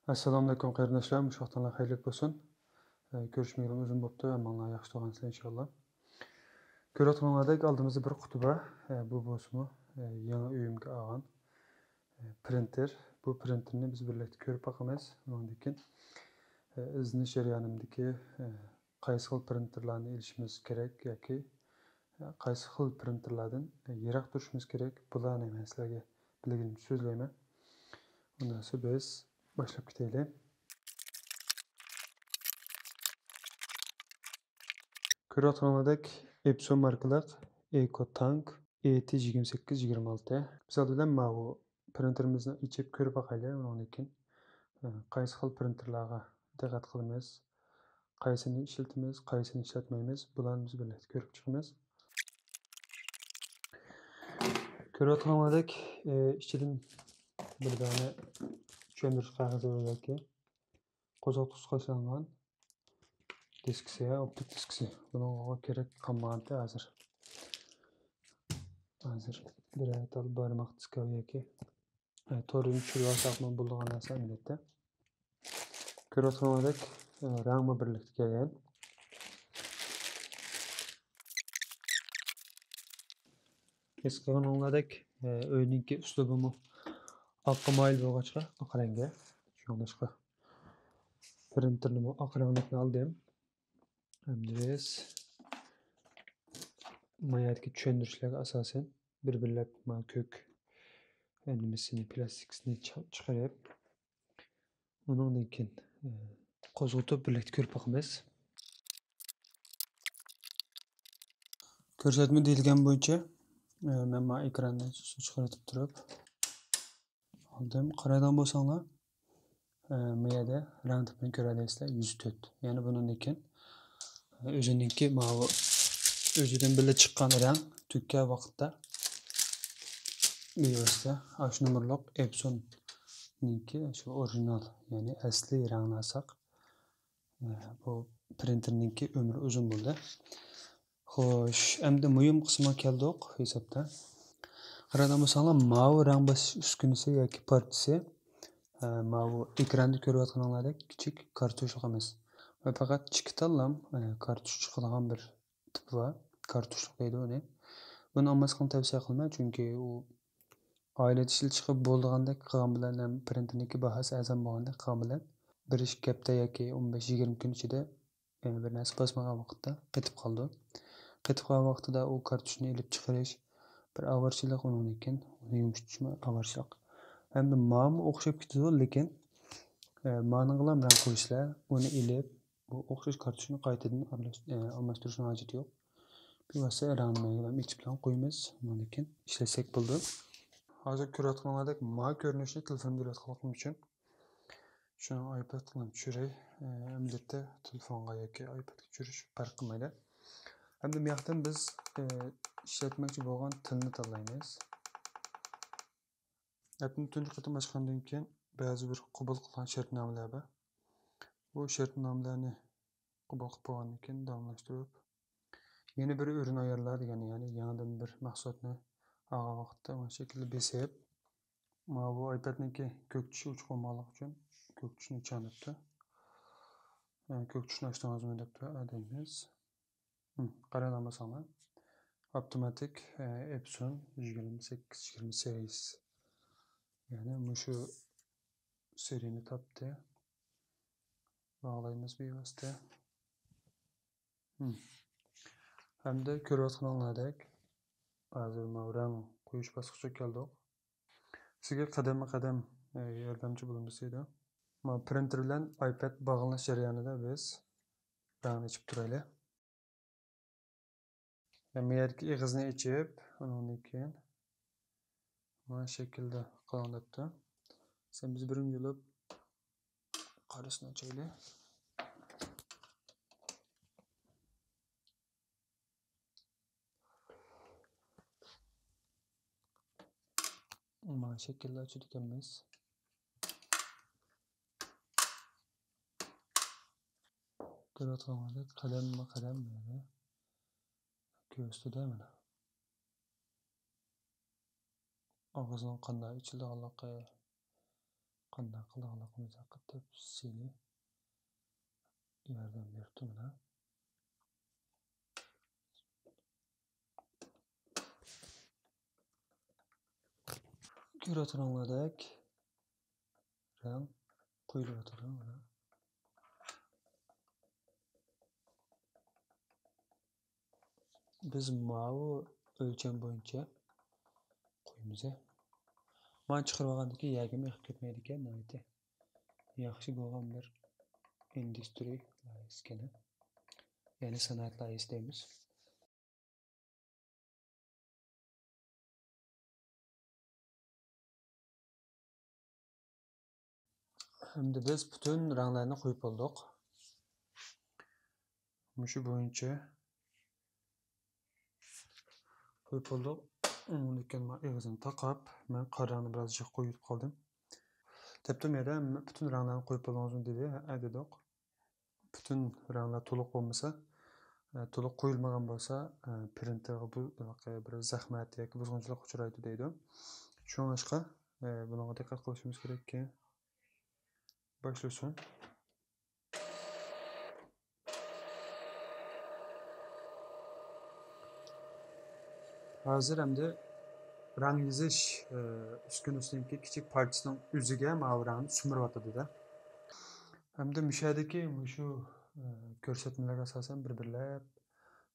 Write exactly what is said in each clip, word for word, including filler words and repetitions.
ئەسسالامۇئەلەيكۇم قېرىنداشلار، مۇشۇ ۋاقتىڭلار خەيرلىك بولسۇن. ئە، كۆرۈشمىگىلى ئۇزۇن بوپتۇ، ھەممىڭلار ياخشى تۇرغانسىلەر ئىنشاللا. كۆرۈۋاتقىنىڭلاردەك ئالدىمىزدا بىر قۇتى بار. ئە، بۇ بولسىمۇ، ئە، يېڭى ئۆيۈمگە ئالغان، ئە، پرىنتېر. بۇ پرىنتېرنى بىز بىرلىكتە كۆرۈپ باقىمىز. ئۇنىڭدىن كېيىن، ئە، ئىزدىنىش جەريانىمدىكى، ئە، قايسى خىل پرىنتېرلارنى ئېلىشىمىز كېرەك ياكى قايسى خىل پرىنتېرلاردىن يىراق تۇرۇشىمىز كېرەك، بۇلارنى مەن سىلەرگە بىلگىنىمچە سۆزلەيمەن. ئۇنداقسا بىز باشلاپ كېتەيلى. كۆرۈۋاتقىنىڭلاردەك ئېپسون ماركىلىق ئېكو تانك ئېتى يىگىرمە سەككىز يىگىرمە ئالتە. مىسال بىلەن ماۋۇ پرىنتېرىمىزنى ئېچىپ كۆرۈپ باقايلى. ئۇنىڭدىن كېيىن، ئە، قايسى خىل پرىنتېرلارغا دىققەت قىلىمىز، قايسىنى ئىشلىتىمىز، قايسىنى ئىشلەتمەيمىز، بۇلارنى بىز بىرلىكتە كۆرۈپ چىقىمىز. كۆرۈۋاتقىنىڭلاردەك، ئە، ئىچىدىن بىر دانە چۈشەندۈرۈش قەغىزى بار ياكى قوزغاتقۇچ قاچىلانغان دىسكىسى، ئوپتىك دىسكىسى. بۇنىڭغا كېرەك قالمىغانتى ھازىر. ھازىر بىرەر تال بارماق دىسكا ياكى، ئە، توردىن چۈشۈرۈۋالساقمۇ بولىدىغان نەرسە ئەمەلىيەتتە. كۆرۈۋاتقىنىڭلاردەك، ئە، رەڭمۇ بىرلىكتە كەلگەن. ھېس قىلغىنىڭلاردەك، ئە، ئۆينىڭكى ئۇسلۇبىمۇ ئاققا مايىل بولغاچقا، ئاق رەڭگە. شۇڭلاشقا پرىنتېرنىمۇ ئاق رەڭلىكنى ئالدىم. ئەمدى بىز ما يەردىكى چۈشەندۈرۈشلەرگە ئاساسەن بىر-بىرلەپ ما كۆك نېمىسىنى، پلاستىكىسىنى چا-، چىقىرىپ، ئۇنىڭدىن كېيىن، ئە، قوزغىتىپ بىرلىكتە كۆرۈپ باقىمىز. كۆرسەتمە دېيىلگەن بويىچە، ئە، مەن ما ئېكراننى چىقىرىۋېتىپ تۇرۇپ، ئالدىم. قارايدىغان بولساڭلار، ئە، ما يەردە رەڭ تىپىنى كۆرەلەيسىلەر، يۈز تۆت. يەنى بۇنىڭدىن كېيىن، ئە، ئۆزىنىڭكى ماۋۇ ئۆزىدىن بىللە چىققان رەڭ تۈگىگەن ۋاقىتتا بىۋاسىتە ئاشۇ نومۇرلۇق ئېپسوننىڭكى شۇ ئورىگىنال، يەنى ئەسلىي رەڭنى ئالساق، ئە، بۇ پرىنتېرنىڭكى ئۆمرى ئۇزۇن بولدى. خوش، ئەمدى مۇھىم قىسمىغا كەلدۇق ھېسابتا. قارايدىغان بولساڭلار، ماۋۇ رەڭ باسىش ئۈسكۈنىسى ياكى پارچىسى، ئە، ماۋۇ ئېكراندا كۆرۈۋاتقىنىڭلاردەك كىچىك كارتوچلۇق ئەمەس. ۋە پەقەت ئىككى تاللام، ئە، كارتوچ چىقىدىغان بىر تىپى بار. كارتوچلۇق دەيدۇ ئۇنى. بۇنى ئالماسلىقنى تەۋسىيە قىلىمەن، چۈنكى ئۇ ئائىلىدە ئىشلىتىشكە بولىدىغاندەك قىلغان بىلەن ھەم پرىنتېرنىڭكى باھاسى ئەرزان بولغاندەك قىلغان بىلەن بىر ئىككى ھەپتە ياكى ئون بەش يىگىرمە كۈن ئىچىدە، ئە، بىر نەرسە باسمىغان ۋاقىتتا قېتىپ قالىدۇ. قېتىپ قالغان ۋاقتىدا ئۇ كارتوچنى ئېلىپ چىقىرىش بىر ئاۋارىچىلىق، ئۇنىڭدىن كېيىن ئۇنى يۇمشىتىشمۇ ئاۋارىچىلىق. ھەمدە ماۋۇمۇ ئوخشاپ كېتىدۇ، لېكىن، ئە، مانىڭغىلام رەڭ قويۇشلار، ئۇنى ئېلىپ، بۇ ئوخشاش كارتوچنى قايتىدىن ئارىلاش-، ئە، ئالماشتۇرۇشنىڭ ھاجىتى يوق. بىۋاسىتە رەڭنى مەيلىگىلام ئېچىپلا قويىمىز. ئۇنىڭدىن كېيىن ئىشلەتسەك بولىدۇ. ھازىر كۆرۈۋاتقىنىڭلاردەك ما كۆرۈنۈشنى تېلېفوندا بېرىۋاتقانلىقىم ئۈچۈن شۇنى ئايپادقا چۈشۈرەي. ئە، ئەمەلىيەتتە تېلېفونغا ياكى ئايپادقا چۈشۈرۈش پەرق قىلمايدۇ. ئەمدى بۇ ياقتىن بىز، ئە، ئىشلەتمەكچى بولغان تىلنى تاللايمىز. ئەپنى تۇنجى قېتىم ئاچقاندىن كېيىن بەزى بىر قوبۇل قىلغان شەرتنامىلەر بار. بۇ شەرتنامىلەرنى قوبۇل قىلىپ بولغاندىن كېيىن داۋاملاشتۇرۇپ، يەنە بىر ئۆرۈن ئايارلا دېگەن، يەنى يېڭىدىن بىر مەھسۇلاتنى ئالغان ۋاقىتتا مانا شەكىلدە بېسىپ، مانا بۇ ئايپادنىڭكى كۆك چۈشى ئوچۇق بولمىغانلىقى ئۈچۈن كۆك چۈشىنى ئاچامەن دەپتۇ. ئە، كۆك چۈشىنى ئاچتىڭىزمۇ دەپتۇ، ئە دەيمىز. ھىم، قارايدىغان بولساڭلار، ئاپتوماتىك، ئە، ئېپسون يىگىرمە سەككىز يىگىرمە سېرىيىسى. يەنى مۇشۇ سېرىيىنى تاپتى. باغلايمىز بىۋاسىتە. ھىم. ھەمدە كۆرۈۋاتقىنىڭلاردەك، ھازىر ماۋۇ رەڭ قويۇش باسقۇچىغا كەلدۇق. سىزگە قەدەممۇ قەدەم، ئە، ياردەمچى بولىمىز دەيدۇ. ماۋۇ پرىنتېر بىلەن ئايپاد باغلىنىش جەريانىدا بىز رەڭنى ئېچىپ تۇرايلى. مەن بۇ يەردىكى ئېغىزنى ئېچىپ، ئۇنىڭدىن كېيىن مانا شەكىلدە قىلىڭ دەپتۇ. سەن بىز بىرىنچى بولۇپ قارىسىنى ئاچايلى. مانا شەكىلدە ئاچىدىكەنمىز. كۆرۈۋاتقانلاردەك قەدەممۇ قەدەم مانا كۆرسىتىدۇ مانا. ئاغزىنىڭ قانداق ئېچىلىدىغانلىقى، قانداق قىلىدىغانلىقىمىز ھەققىدە تەپسىلىي ياردەم بېرىپتۇ مانا. كۆرۈۋاتقىنىڭلاردەك رەڭ قويۇلۇۋاتىدۇ مانا. بىز ماۋۇ ئۆلچەم بويىچە قويىمىز. مانا چىقىرىۋالغاندىكىن يەرگىمۇ ئېقىپ كەتمەيدىكەن، ناھايىتى ياخشى بولغان بىر ئىندۇسترىيە لايىھەسى ئىكەن. يەنى سانائەت لايىھەسى دەيمىز. ئەمدى بىز پۈتۈن رەڭلەرنى قويۇپ بولدۇق. مۇشۇ بويىچە قويۇپ بولدۇق. ئۇنىڭدىن كېيىن مانا ئېغىزىنى تاقاپ، مەن قارا رەڭنى بىراز جىق قويۇپ قالدىم. دەپتۇ، مەيدە پۈتۈن رەڭلەرنى قويۇپ بولدىڭىزمۇ دېدى. ھە دېدۇق. پۈتۈن رەڭلەر تولۇق بولمىسا، ئە، تولۇق قويۇلمىغان بولسا، ئە، پرىنتېرغا بۇ بىر زەخمەت ياكى بۇزغۇنچىلىققا ئۇچرايدۇ دەيدۇ. شۇڭلاشقا، ئە، بۇنىڭغا دىققەت قىلىشىمىز كېرەككى. باشلىسۇن. ھازىر ئەمدى رەڭ يېزىش، ئە، ئۈسكۈنىسىنىڭكى كىچىك پارچىسىنىڭ ئۆزىگە ماۋۇ رەڭنى سۈمۈرۈۋاتىدۇ-دە. ئەمدى مۇشۇ يەردىكى مۇشۇ، ئە، كۆرسەتمىلەرگە ئاساسەن بىر-بىرلەپ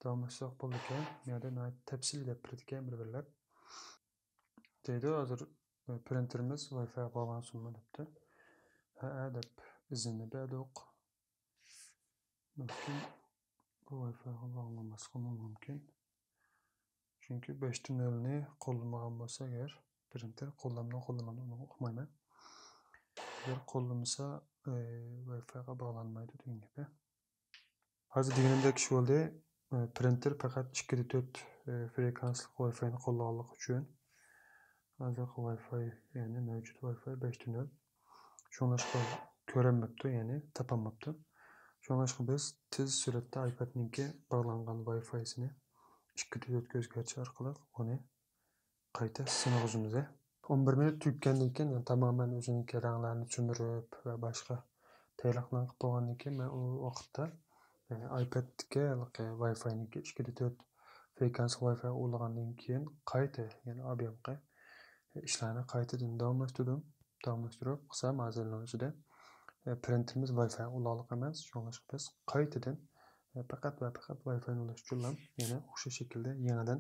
داۋاملاشتۇرساق بولىدىكەن. بۇ يەردە ناھايىتى تەپسىلىي دەپ بېرىدىكەن بىر-بىرلەپ. دەيدۇ، ھازىر، ئە، پرىنتېرىمىز ۋاي فايغا باغلانسۇنمۇ دەپتۇ. ھەئە دەپ ئىزىننى بەردۇق. مۇمكىن، بۇ ۋاي فايغا باغلانماسلىقىمۇ مۇمكىن. چۈنكى بەشتە نۆلنى قوللىمىغان بولسا ئەگەر، پرىنتېر قوللامدۇ، قوللىمامدۇ، ئۇنى ئۇقمايمەن. ئەگەر قوللىمىسا، ئى، ۋاي فايغا باغلانمايدۇ دېگەن گېپى. ھازىر دېگىنىمدەك ئىش بولدى. ئى، پرىنتېر پەقەت ئىككىدە تۆت، ئى، فرېكانسلىق ۋاي فاينى قوللىغانلىقى ئۈچۈن، ھازىرقى ۋاي فاي، يەنى مەۋجۇت ۋاي فاي بەشتە نۆل. شۇڭلاشقا كۆرەلمەپتۇ، يەنى تاپالماپتۇ. شۇڭلاشقا بىز تېز سۈرئەتتە ئايپادنىڭكى باغلانغان ۋاي فايسىنى ئىككىدە تۆت كۆزگەرتىش ئارقىلىق ئۇنى قايتا سىنىغۇزىمىز. ئون بىر مىنۇت تۈگىگەندىن كېيىن، يەنى تامامەن ئۆزىنىڭكى رەڭلەرنى سۈمۈرۈپ ۋە باشقا تەييارلىقلارنى قىلىپ بولغاندىن كېيىن، مەن ئۇ ۋاقىتتا، يەنى ئايپادتىكى ھېلىقى ۋاي فاينىڭكى ئىككىدە تۆت فرېكانسلىق ۋاي فاي ئۇلىغاندىن كېيىن قايتا، يەنى ئابيامقى ئىشلارنى قايتىدىن داۋاملاشتۇردۇم. داۋاملاشتۇرۇپ قىلسام، ھازىرنىڭ ئۆزىدە، ئە، پرىنتېرىمىز ۋاي فاي ئۇلاغلىق ئەمەس. شۇڭلاشقا بىز قايتىدىن، ئە، پەقەت ۋە پەقەت ۋاي فاينى ئۇلاش ئۈچۈنلا يەنە ئوخشاش شەكىلدە يېڭىدىن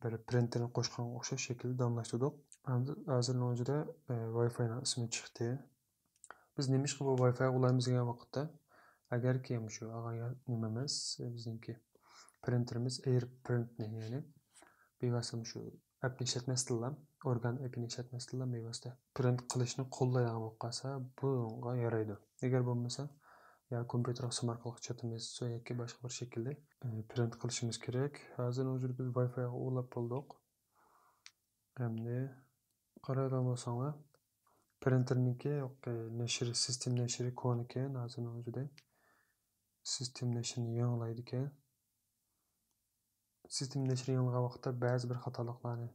بىر پرىنتېرنى قوشقانغا ئوخشاش شەكىلدە داۋاملاشتۇردۇق. ھازىر، ھازىرنىڭ ئۆزىدە، ئە، ۋاي فاينىڭ ئىسمى چىقتى. بىز نېمىشقا بۇ ۋاي فاي ئۇلايمىز دېگەن ۋاقىتتا، ئەگەركى مۇشۇ ئالغان نېمىمىز، بىزنىڭكى پرىنتېرىمىز ئېير پرىنتنى، يەنى بىۋاسىتە مۇشۇ ئەپنى ئىشلەتمەستىنلا، ئورگان ئەپىنى ئىشلەتمەستىنلا بىۋاسىتە پرىنت قىلىشنى قوللايدىغان بولۇپ قالسا، بۇنىڭغا يارايدۇ. ئەگەر بولمىسا، يا كومپيۇتېرغا سىم ئارقىلىق چاتىمىز ياكى باشقا بىر شەكىلدە، ئى، پرىنت قىلىشىمىز كېرەك. ھازىرنىڭ ئۆزىدە بىز ۋاي فايغا ئۇلاپ بولدۇق. ئەمدى قارايدىغان بولساڭلار، پرىنتېرنىڭكى، يوق، نەشرى، سىستېم نەشرى كونىكەن، ھازىرنىڭ ئۆزىدە سىستېم نەشرىنى يېڭىلايدىكەن. سىستېم نەشرى يېڭىلىغان ۋاقىتتا بەزى بىر خاتالىقلارنى،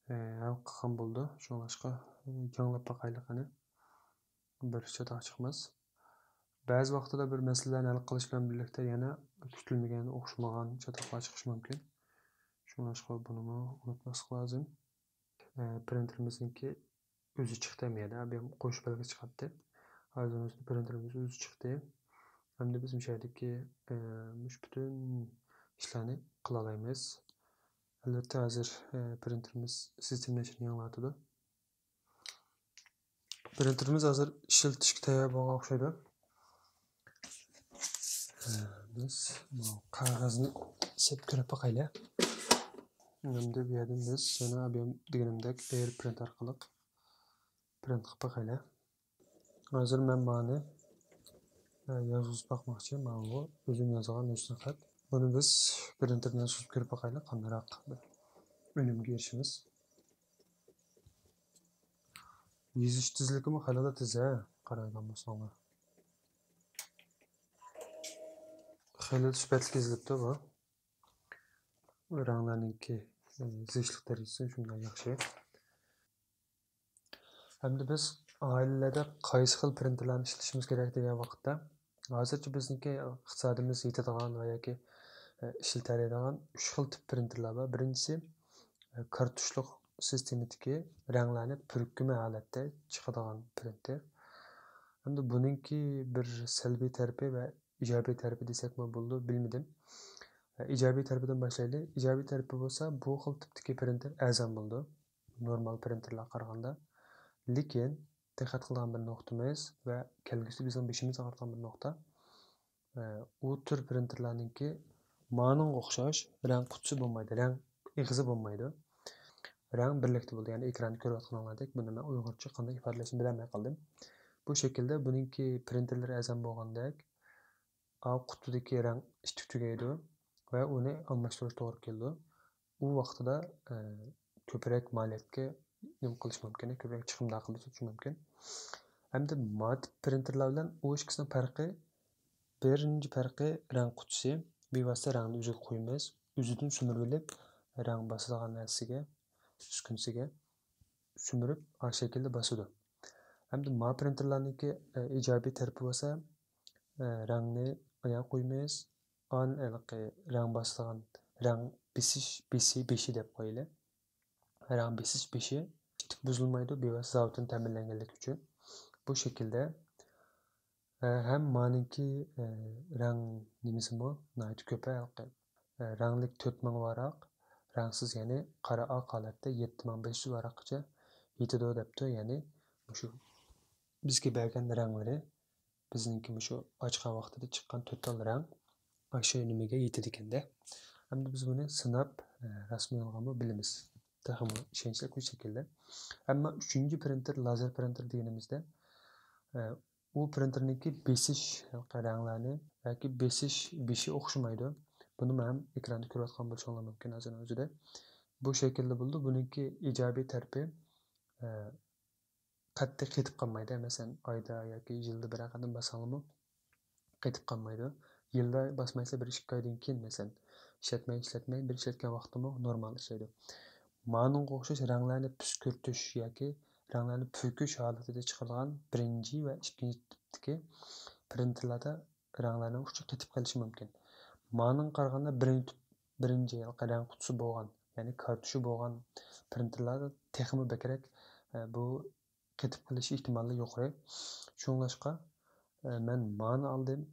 ئى، ھەل قىلغان بولىدۇ. شۇڭلاشقا، ئى، يېڭىلاپ باقايلى قېنى. بىر چاتاق چىقماس. بەزى ۋاقتىدا بىر مەسىلىلەرنى ھەل قىلىش بىلەن بىرلىكتە يەنە كۈتۈلمىگەن، ئوخشىمىغان چاتاقلار چىقىشى مۇمكىن. شۇڭلاشقا بۇنىمۇ ئۇنتۇماسلىق لازىم. ئە، پرىنتېرىمىزنىڭكى ئۆزى چىقتى ھەم يەنە بىر قوش بەلگە چىقاتتى. ھازىر پرىنتېرىمىز ئۆزى چىقتى. ئەمدى بىز مۇشۇ يەردىكى، ئە، مۇشۇ پۈتۈن ئىشلارنى قىلالايمىز. ئەلۋەتتە، ھازىر، ئە، پرىنتېرىمىز سىستېم نەشرىنى يېڭىلاتىدۇ. پرىنتېرىمىز ھازىر ئىشلىتىشكە تەييار بولغان ئوخشايدۇ. بىز بۇ قەغەزنى سېلىپ كۆرۈپ باقايلى. ئەمدى بۇ يەردىن بىز يەنە بۇ دېگىنىمدەك ئېير پرىنت ئارقىلىق پرىنت قىلىپ باقايلى. ھازىر مەن مانى، ئە، يازغۇزۇپ باقماقچى. ماۋۇ ئۆزۈم يازغان نۇسخا خەت. بۇنى بىز پرىنتېردىن سۈزۈپ كۆرۈپ باقايلى، قانداقراق ئۈنۈمگە ئېرىشىمىز. يېزىش تېزلىكىمۇ خېلىلا تېز، ھە، قارايدىغان بولساڭلار. خېلى سۈپەتلىك يېزىلىپتۇ بۇ. رەڭلەرنىڭكى، ئە، يېزىشلىق دەرىجىسى شۇنداق ياخشى. ئەمدى بىز ئائىلىلەردە قايسى خىل پرىنتېرلارنى ئىشلىتىشىمىز كېرەك دېگەن ۋاقىتتا، ھازىرچە بىزنىڭكى ئىقتىسادىمىز يېتىدىغان ۋە ياكى ئىشلىتەلەيدىغان ئۈچ خىل تىپ پرىنتېرلار بار. بىرىنچىسى، كارتۇچلۇق سىستېمىدىكى رەڭلەرنى پۈركۈمە ھالەتتە چىقىدىغان پرىنتېر. ئەمدى بۇنىڭكى بىر سەلبىي تەرىپى ۋە ئىجابىي تەرىپى دېسەكمۇ بولىدۇ، بىلمىدىم. ئىجابىي تەرىپىدىن باشلايلى. ئىجابىي تەرىپى بولسا، بۇ خىل تىپتىكى پرىنتېر ئەرزان بولىدۇ، نورمال پرىنتېرلارغا قارىغاندا. لېكىن دىققەت قىلىدىغان بىر نۇقتىمىز ۋە كەلگۈسىدە بىزنىڭ بېشىمىز ئاغرىتىدىغان بىر نۇقتا، ئۇ تۈر پرىنتېرلارنىڭكى مانىڭغا ئوخشاش رەڭ قۇتىسى بولمايدۇ، رەڭ ئېغىزى بولمايدۇ. رەڭ بىرلىكتە بولىدۇ، يەنى ئېكراندا كۆرۈۋاتقىنىڭلاردەك. بۇنى مەن ئۇيغۇرچە قانداق ئىپادىلەشنى بىلەلمەي قالدىم. بۇ شەكىلدە بۇنىڭكى پرىنتېرلىرى ئەرزان بولغاندەك، ئاۋۇ قۇتىدىكى رەڭ ئىتتىك تۈگەيدۇ ۋە ئۇنى ئالماشتۇرۇش توغرا كېلىدۇ. ئۇ ۋاقتىدا، ئە، كۆپرەك مالىيەتكە نېمە قىلىش مۇمكىن، كۆپرەك چىقىمدار قىلىش مۇمكىن. ئەمدى ماتىپ پرىنتېرلار بىلەن ئۇ ئىككىسىنىڭ پەرقى، بىرىنچى پەرقى رەڭ قۇتىسى. بىۋاسىتە رەڭنى ئۆزىگە قۇيىمىز، ئۆزىدىن سۈمۈرۈۋېلىپ، رەڭ باسىدىغان نەرسىگە، ئۈسكۈنىسىگە سۈمۈرۈپ، ئاشۇ شەكىلدە باسىدۇ. ئەمدى ما پرىنتېرلارنىڭكى، ئە، ئىجابىي تەرىپى بولسا، ئە، رەڭنى ئاياغ قويىمىز، ئان ھېلىقى رەڭ باسىدىغان، رەڭ بېسىش بېشى، بېشى دەپ قويىلى. رەڭ بېسىش بېشى تىك بۇزۇلمايدۇ، بىۋاسىتە زاۋۇتتىن تەمىنلەنگەنلىكى ئۈچۈن. بۇ شەكىلدە، ئە، ھەم مانىڭكى، ئە، رەڭ نېمىسىمۇ ناھايىتى كۆپ، ھېلىقى. ئە، رەڭلىك تۆت مىڭ ۋاراق، رەڭسىز، يەنى قارا ئاق ھالەتتە يەتتە مىڭ بەش يۈز ۋاراققىچە يېتىدۇ دەپتۇ. يەنى مۇشۇ بىزگە بەرگەن رەڭلىرى، بىزنىڭكى مۇشۇ ئاچقان ۋاقتىدا چىققان تۆت تال رەڭ ئاشۇ نېمىگە يېتىدىكەندە. ئەمدى بىز بۇنى سىناپ، ئە، رەسمىي ئالغانمۇ بىلىمىز. تېخىمۇ ئىشەنچلىك بىر شەكىلدە. ئەمما ئۈچىنچى پرىنتېر، لازېر پرىنتېر دېگىنىمىزدە، ئە، ئۇ پرىنتېرنىڭكى بېسىش رەڭلەرنى ياكى بېسىش بېشى ئوخشىمايدۇ. بۇنىمۇ ھەم ئېكراندا كۆرۈۋاتقان بولۇشۇڭلار مۇمكىن ھازىرنىڭ ئۆزىدە. بۇ شەكىلدە بولىدۇ. بۇنىڭكى ئىجابىي تەرىپى، ئە، قەتئىي قېتىپ قالمايدۇ. مەسىلەن، ئايدا ياكى يىلدا بىرەر قېتىم باسساڭلارمۇ قېتىپ قالمايدۇ. يىلدا باسمايسىلەر، بىر ئىككى ئايدىن كېيىن، مەسىلەن، ئىشلەتمەي، ئىشلەتمەي، بىر ئىشلەتكەن ۋاقىتتىمۇ نورمال ئىشلەيدۇ. مانىڭغا ئوخشاش رەڭلەرنى پۈسكۈرتۈش ياكى رەڭلەرنى پۈركۈش ھالىتىدە چىقىدىغان بىرىنچى ۋە ئىككىنچى تىپتىكى پرىنتېرلاردا رەڭلەرنىڭ ئۇچى قېتىپ قېلىشى مۇمكىن. مانىڭغا قارىغاندا بىرىنچى، بىرىنچى رەڭ قۇتىسى بولغان، يەنى كارتۇچى بولغان پرىنتېرلاردا تېخىمۇ بەكرەك، ئە، بۇ قېتىپ قېلىش ئېھتىمالى يۇقىرى. شۇڭلاشقا، ئە، مەن مانى ئالدىم.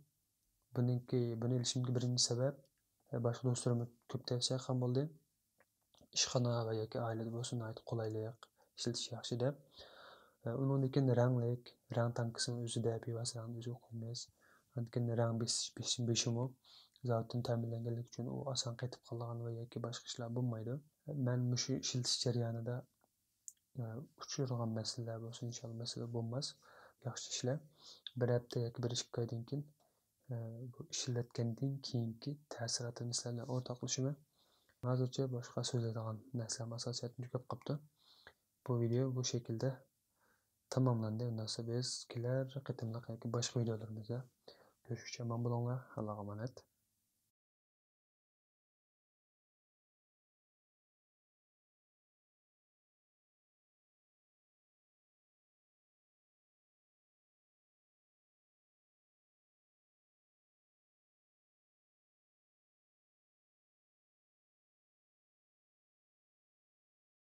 بۇنىڭكى، بۇنى ئېلىشىمدىكى بىرىنچى سەۋەب، ئە، باشقا دوستلىرىممۇ كۆپ تەۋسىيە قىلغان بولدى. ئىشخانا ۋە ياكى ئائىلىدە بولسا ناھايىتى قولايلىق، ئىشلىتىش ياخشى دەپ. ئە، ئۇنىڭدىن كېيىن رەڭلىك، رەڭ تانكىسىنى ئۆزىدە، بىۋاسىتە رەڭنى ئۆزىگە قويىمىز. ئاندىن كېيىن رەڭ بېسىش، بېسىش بېشىمۇ زاۋۇتتىن تەمىنلەنگەنلىكى ئۈچۈن ئۇ ئاسان قېتىپ قالىدىغان ۋە ياكى باشقا ئىشلار بولمايدۇ. مەن مۇشۇ ئىشلىتىش جەريانىدا، ئە، ئۇچرىغان مەسىلىلەر بولسۇن، ئىنشاللا مەسىلە بولماس، ياخشى ئىشلار. بىر ھەپتە ياكى بىر ئىككى ئايدىن كېيىن، ئە، بۇ ئىشلەتكەندىن كېيىنكى تەسىراتىمنى سىلەر بىلەن ئورتاقلىشىمەن. ھازىرچە باشقا سۆزلەيدىغان نەرسىلەرمۇ ئاساسىيەتتىن تۈگەپ قاپتۇ. بۇ ۋىدېئو بۇ شەكىلدە تاماملاندى. ئۇنداقسا بىز كېلەر قېتىملىق ياكى باشقا ۋىدېئولىرىمىزدا كۆرۈشكىچە ئامان بولۇڭلار. ئاللاغا ئامانەت.